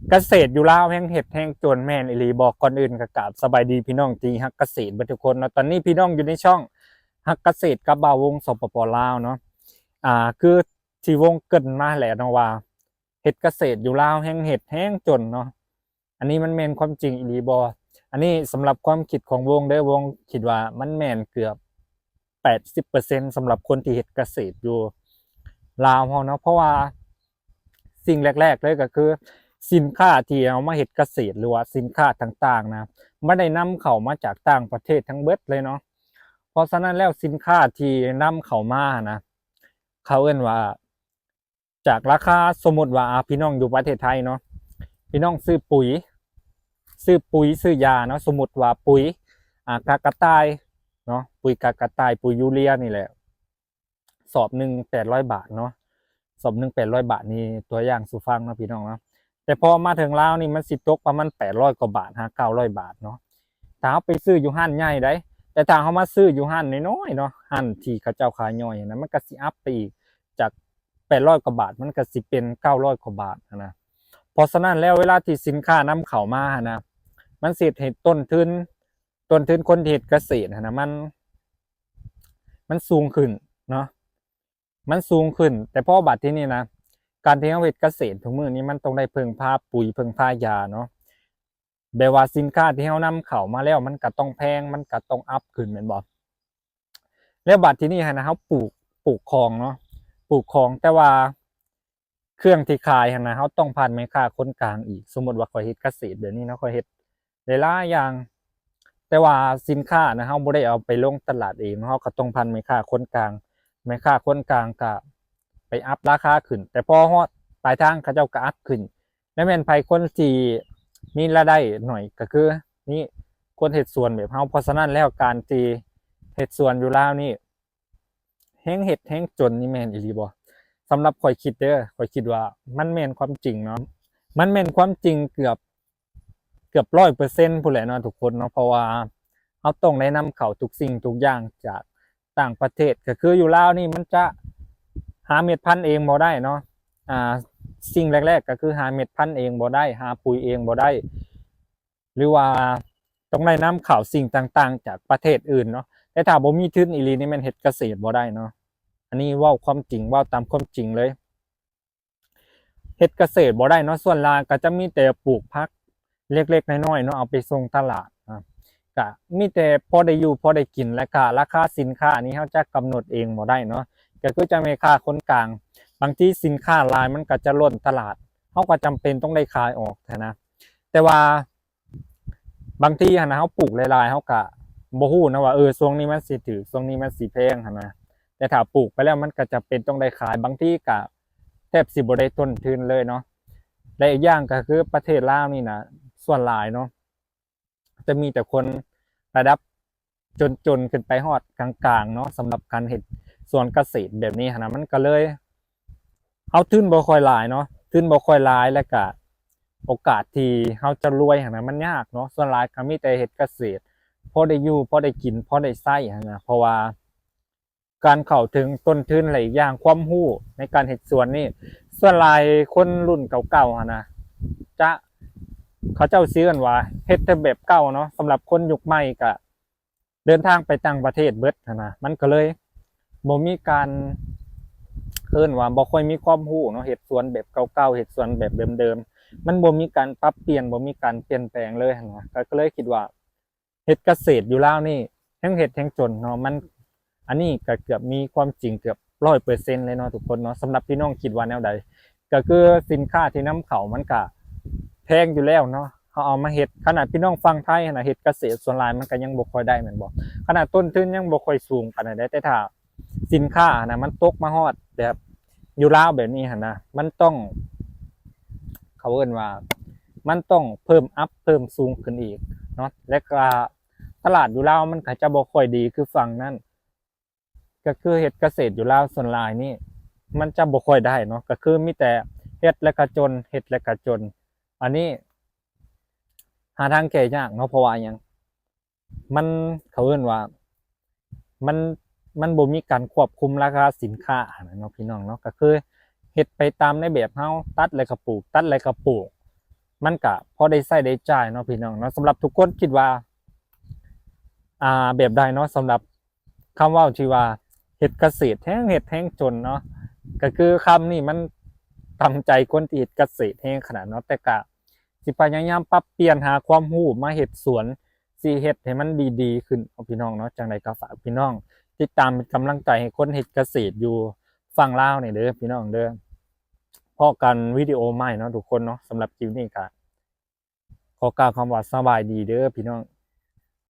ກະເສດຢູ່ລາວແຮ່ງເຮັດແຮ່ງຈົນແມ່ນອີ່ຫຼີບໍ່? ກ່ອນອື່ນກໍກາບສະບາຍດີພີ່ນ້ອງທີ່ຮັກກະເສດເບິດທຸກຄົນເນາະ. ຕອນນີ້ພີ່ນ້ອງຢູ່ໃນຊ່ອງຮັກກະເສດກັບບ່າວວົງ ສປປ ລາວເນາະ. ອ່າ ຄືທີ່ວົງເກີ່ນມາແລ້ວເນາະວ່າ ເຮັດກະເສດຢູ່ລາວແຮ່ງເຮັດແຮ່ງຈົນເນາະ. ອັນນີ້ມັນແມ່ນຄວາມຈິງອີ່ຫຼີບໍ່? ອັນນີ້ສຳລັບຄວາມຄິດຂອງວົງເດີ້, ວົງຄິດວ່າມັນແມ່ນເກືອບ ແປດສິບເປີເຊັນ ສຳລັບຄົນທີ່ເຮັດກະເສດຢູ່ລາວເຮົາເນາະ. ເພາະວ່າສິ່ງແລກໆເລີຍກໍຄື ສິນຄ້າທີ່ເຮົາມາເຮັດກະເສດ ຫຼືວ່າສິນຄ້າຕ່າງໆນະ ມັນໄດ້ນຳເຂົ້າມາຈາກຕ່າງປະເທດທັງເບິດເລີຍເນາະ. ເພາະສະນັ້ນແລ້ວ ສິນຄ້າທີ່ນຳເຂົ້າມານະ ເຂົາເອີ້ນວ່າ ຈາກລາຄາ ສົມມຸດວ່າ ອາ ພີ່ນ້ອງຢູ່ປະເທດໄທເນາະ, ພີ່ນ້ອງຊື້ປຸຍ ຊື້ປຸຍ ຊື້ຢາເນາະ, ສົມມຸດວ່າປຸຍ ອາ ກາກະຕ່າຍເນາະ, ປຸຍກາກະຕ່າຍ ປຸຍຢູເຣຍນີ້ແຫຼະ, ສອບໜຶ່ງແປດຮ້ອຍບາດເນາະ, ສອບໜຶ່ງແປດຮ້ອຍບາດນີ້ ຕົວຢ່າງສູ່ຟັງເນາະພີ່ນ້ອງເນາະ. ແຕ່ພໍມາເຖິງລາວນີ້ ມັນຊິຕົກປະມານແປດຮ້ອຍກວ່າບາດ ຫາເກົ້າຮ້ອຍບາດເນາະ ຖ້າເຮົາໄປຊື້ຢູ່ຮ້ານໃຫຍ່ໃດ໋. ແຕ່ຖ້າເຮົາມາຊື້ຢູ່ຮ້ານນ້ອຍໆເນາະ, ຮ້ານທີ່ເຂົາເຈົ້າຂາຍຍ່ອຍນະ, ມັນກໍຊິອັບໄປອີກ ຈາກແປດຮ້ອຍກວ່າບາດ ມັນກໍຊິເປັນເກົ້າຮ້ອຍກວ່າບາດຫັ້ນນະ. ເພາະສະນັ້ນແລ້ວ ເວລາທີ່ສິນຄ້ານຳເຂົ້າມາຫັ້ນນະ ມັນຊິເຮັດໃຫ້ຕົ້ນທຶນ ຕົ້ນທຶນຄົນທີ່ເຮັດກະເສດຫັ້ນນະ ມັນ ມັນສູງຂຶ້ນເນາະ, ມັນສູງຂຶ້ນ. ແຕ່ພໍບາດທີນີ້ນະ ການທີ່ເຮົາເຮັດກະເສດທຸກມື້ນີ້ ມັນຕ້ອງໄດ້ເພິ່ງພາປຸຍ ເພິ່ງພາຢາເນາະ, ແບບວ່າສິນຄ້າທີ່ເຮົານຳເຂົ້າມາແລ້ວ ມັນກໍຕ້ອງແພງ ມັນກໍຕ້ອງອັບຂຶ້ນແມ່ນບໍ່? ແລ້ວບາດທີນີ້ຫັ້ນນະ ເຮົາປູກ ປູກຂອງເນາະ, ປູກຂອງ ແຕ່ວ່າເຄື່ອງທີ່ຂາຍຫັ້ນນະ ເຮົາຕ້ອງຜ່ານແມ່ຄ້າຄົນກາງອີກ. ສົມມຸດວ່າຂ້ອຍເຮັດກະເສດແບບນີ້ເນາະ, ຂ້ອຍເຮັດຫຼາຍໆຢ່າງ ແຕ່ວ່າສິນຄ້ານະ ເຮົາບໍ່ໄດ້ເອົາໄປລົງຕະຫຼາດເອງເນາະ, ເຮົາກໍຕ້ອງຜ່ານແມ່ຄ້າຄົນກາງ, ແມ່ຄ້າຄົນກາງກໍໄປອັບລາຄາຂຶ້ນ ແຕ່ພໍຮອດປາຍທາງ ເຂົາເຈົ້າກໍອັບຂຶ້ນ. ແລ້ວແມ່ນໃຜ ຄົນທີ່ມີລາຍໄດ້ໜ້ອຍ ກໍຄືນີ້ ຄົນເຮັດສວນແບບເຮົາ. ເພາະສະນັ້ນແລ້ວ ການທີ່ເຮັດສວນຢູ່ລາວນີ້ ແຮ່ງເຮັດແຮ່ງຈົນນີ້ແມ່ນອີ່ຫຼີບໍ່? ສຳລັບຂ້ອຍຄິດເດີ້ ຂ້ອຍຄິດວ່າມັນແມ່ນຄວາມຈິງເນາະ, ມັນແມ່ນຄວາມຈິງເກືອບ ເກືອບຮ້ອຍເປີເຊັນພຸ້ນແຫຼະເນາະທຸກຄົນເນາະ. ເພາະວ່າເຮົາຕ້ອງໄດ້ນຳເຂົ້າທຸກສິ່ງທຸກຢ່າງຈາກຕ່າງປະເທດ, ກໍຄືຢູ່ລາວນີ້ມັນຈະຫາເມັດພັນເອງບໍ່ໄດ້ເນາະ. ອ່າ ສິ່ງແລກໆ ກໍຄືຫາເມັດພັນເອງບໍ່ໄດ້, ຫາປຸຍເອງບໍ່ໄດ້ ຫຼືວ່າຕ້ອງໄດ້ນຳເຂົ້າສິ່ງຕ່າງໆຈາກປະເທດອື່ນເນາະ. ແຕ່ຖ້າບໍ່ມີທຶນອີ່ຫຼີນີ້ ແມ່ນເຮັດກະເສດບໍ່ໄດ້ເນາະ. ອັນນີ້ເວົ້າຄວາມຈິງ ເວົ້າຕາມຄວາມຈິງເລີຍ, ເຮັດກະເສດບໍ່ໄດ້ເນາະ. ສ່ວນຫຼາຍກໍຈະມີແຕ່ປູກຜັກເລັກໆນ້ອຍໆເນາະ ເອົາໄປສົ່ງຕະຫຼາດນະ, ກະມີແຕ່ພໍໄດ້ຢູ່ພໍໄດ້ກິນ. ແລ້ວກະລາຄາສິນຄ້ານີ້ ເຮົາຈະກຳນົດເອງບໍ່ໄດ້ເນາະ, ກໍຄືຈະແມ່ຄ້າຄົນກາງ. ບາງທີສິນຄ້າຫຼາຍ ມັນກໍຈະລົ້ນຕະຫຼາດ, ເຮົາກໍຈຳເປັນຕ້ອງໄດ້ຂາຍອອກຫັ້ນນະ. ແຕ່ວ່າ ບາງທີຫັ້ນນະ ເຮົາປູກຫຼາຍໆ ເຮົາກະບໍ່ຮູ້ນະວ່າ ເອີ ຊ່ວງນີ້ມັນຊິຖືກ ຊ່ວງນີ້ມັນຊິແພງຫັ້ນນະ. ແຕ່ຖ້າປູກໄປແລ້ວ ມັນກະຈຳເປັນຕ້ອງໄດ້ຂາຍ, ບາງທີກະແທບຊິບໍ່ໄດ້ຕົ້ນທຶນເລີຍເນາະ. ແລະ ອີກຢ່າງກະຄືປະເທດລາວນີ້ນະ ສ່ວນຫຼາຍເນາະ ຈະມີແຕ່ຄົນລະດັບ ຈົນໆຂຶ້ນໄປຮອດກາງໆເນາະ. ສຳລັບການເຮັດສວນກະເສດແບບນີ້ຫັ້ນນະ ມັນກໍເລີຍ ເຮົາທຶນບໍ່ຄ່ອຍຫຼາຍເນາະ, ທຶນບໍ່ຄ່ອຍຫຼາຍ ແລ້ວກະໂອກາດທີ່ເຮົາຈະລວຍຫັ້ນນະ ມັນຍາກເນາະ. ສ່ວນຫຼາຍກໍມີແຕ່ເຮັດກະເສດ ພໍໄດ້ຢູ່ ພໍໄດ້ກິນ ພໍໄດ້ໃຊ້ຫັ້ນນະ. ເພາະວ່າການເຂົ້າເຖິງຕົ້ນທຶນ ແລະ ອີກຢ່າງຄວາມຮູ້ໃນການເຮັດສວນນີ້ ສ່ວນຫຼາຍຄົນລຸ້ນເກົ່າໆຫັ້ນນະ ຈະ ເຂົາເຈົ້າຊິເອີ້ນວ່າເຮັດແຕ່ແບບເກົ່າເນາະ. ສຳລັບຄົນຍຸກໃໝ່ກະ ເດີນທາງໄປຕ່າງປະເທດເບິດຫັ້ນນະ, ມັນກໍເລີຍບໍ່ມີການ ເອີ້ນວ່າບໍ່ຄ່ອຍມີຄວາມຮູ້ເນາະ, ເຮັດສວນແບບເກົ່າໆ ເຮັດສວນແບບເດີມໆ ມັນບໍ່ມີການປັບປ່ຽນ ບໍ່ມີການປ່ຽນແປງເລີຍຫັ້ນນະ. ກໍ ກໍເລີຍຄິດວ່າເຮັດກະເສດຢູ່ລາວນີ້ແຮ່ງເຮັດແຮ່ງຈົນເນາະ, ມັນ ອັນນີ້ກໍເກືອບມີຄວາມຈິງເກືອບຮ້ອຍເປີເຊັນເລີຍເນາະທຸກຄົນເນາະ. ສຳລັບພີ່ນ້ອງຄິດວ່າແນວໃດ? ກໍຄືສິນຄ້າທີ່ນຳເຂົ້າມັນກະແພງຢູ່ແລ້ວເນາະ, ເຮົາເອົາມາເຮັດ ຂະໜາດພີ່ນ້ອງຝັ່ງໄທຫັ້ນນະ ເຮັດກະເສດສ່ວນຫຼາຍມັນກໍຍັງບໍ່ຄ່ອຍໄດ້ແມ່ນບໍ່? ຂະໜາດຕົ້ນທຶນຍັງບໍ່ຄ່ອຍສູງປານໃດເດ້, ແຕ່ຖ້າສິນຄ້າຫັ້ນນະ ມັນຕົກມາຮອດແບບຢູ່ລາວແບບນີ້ຫັ້ນນະ ມັນຕ້ອງ ເຂົາເອີ້ນວ່າ ມັນຕ້ອງເພີ່ມອັບ ເພີ່ມສູງຂຶ້ນອີກເນາະ, ແລະກະຕະຫຼາດຢູ່ລາວມັນກໍຈະບໍ່ຄ່ອຍດີຄືຝັ່ງນັ້ນ. ກໍຄືເຮັດກະເສດຢູ່ລາວສ່ວນຫຼາຍນີ້ ມັນຈະບໍ່ຄ່ອຍໄດ້ເນາະ, ກໍຄືມີແຕ່ເຮັດແລ້ວກໍຈົນ ເຮັດແລ້ວກໍຈົນ. ອັນນີ້ຫາທາງແກ້ຍາກເນາະ, ເພາະວ່າຫຍັງ? ມັນ ເຂົາເອີ້ນວ່າ ມັນ ມັນບໍ່ມີການຄວບຄຸມລາຄາສິນຄ້າຫັ້ນນະເນາະ ພີ່ນ້ອງເນາະ, ກໍຄືເຮັດໄປຕາມໃນແບບເຮົາ ຕັດແລ້ວກໍປູກ ຕັດແລ້ວກໍປູກ. ມັນກະພໍໄດ້ໃຊ້ໄດ້ຈ່າຍເນາະພີ່ນ້ອງເນາະ. ສຳລັບທຸກຄົນຄິດວ່າ ອ່າ ແບບໃດເນາະ ສຳລັບຄຳເວົ້າທີ່ວ່າເຮັດກະເສດແຮງເຮັດແຮງຈົນເນາະ ກະຄືຄຳນີ້ມັນຕຳໃຈຄົນທີ່ເຮັດກະເສດແຮງຂະໜາດເນາະ. ແຕ່ກະຊິພະຍາຍາມປັບປ່ຽນຫາຄວາມຮູ້ມາເຮັດສວນ ຊິເຮັດໃຫ້ມັນດີໆຂຶ້ນເນາະພີ່ນ້ອງເນາະ. ຈັ່ງໃດກໍຝາກພີ່ນ້ອງຕິດຕາມເປັນກຳລັງໃຈໃຫ້ຄົນເຮັດກະເສດຢູ່ຝັ່ງລາວນີ້ເດີພີ່ນ້ອງເດີ. ພໍ້ກັນວິດີໂອໃໝ່ເນາະທຸກຄົນເນາະ. ສຳລັບຄລິບນີ້ກໍຂໍກ່າວຄຳວ່າສະບາຍດີເດີພີ່ນ້ອງ.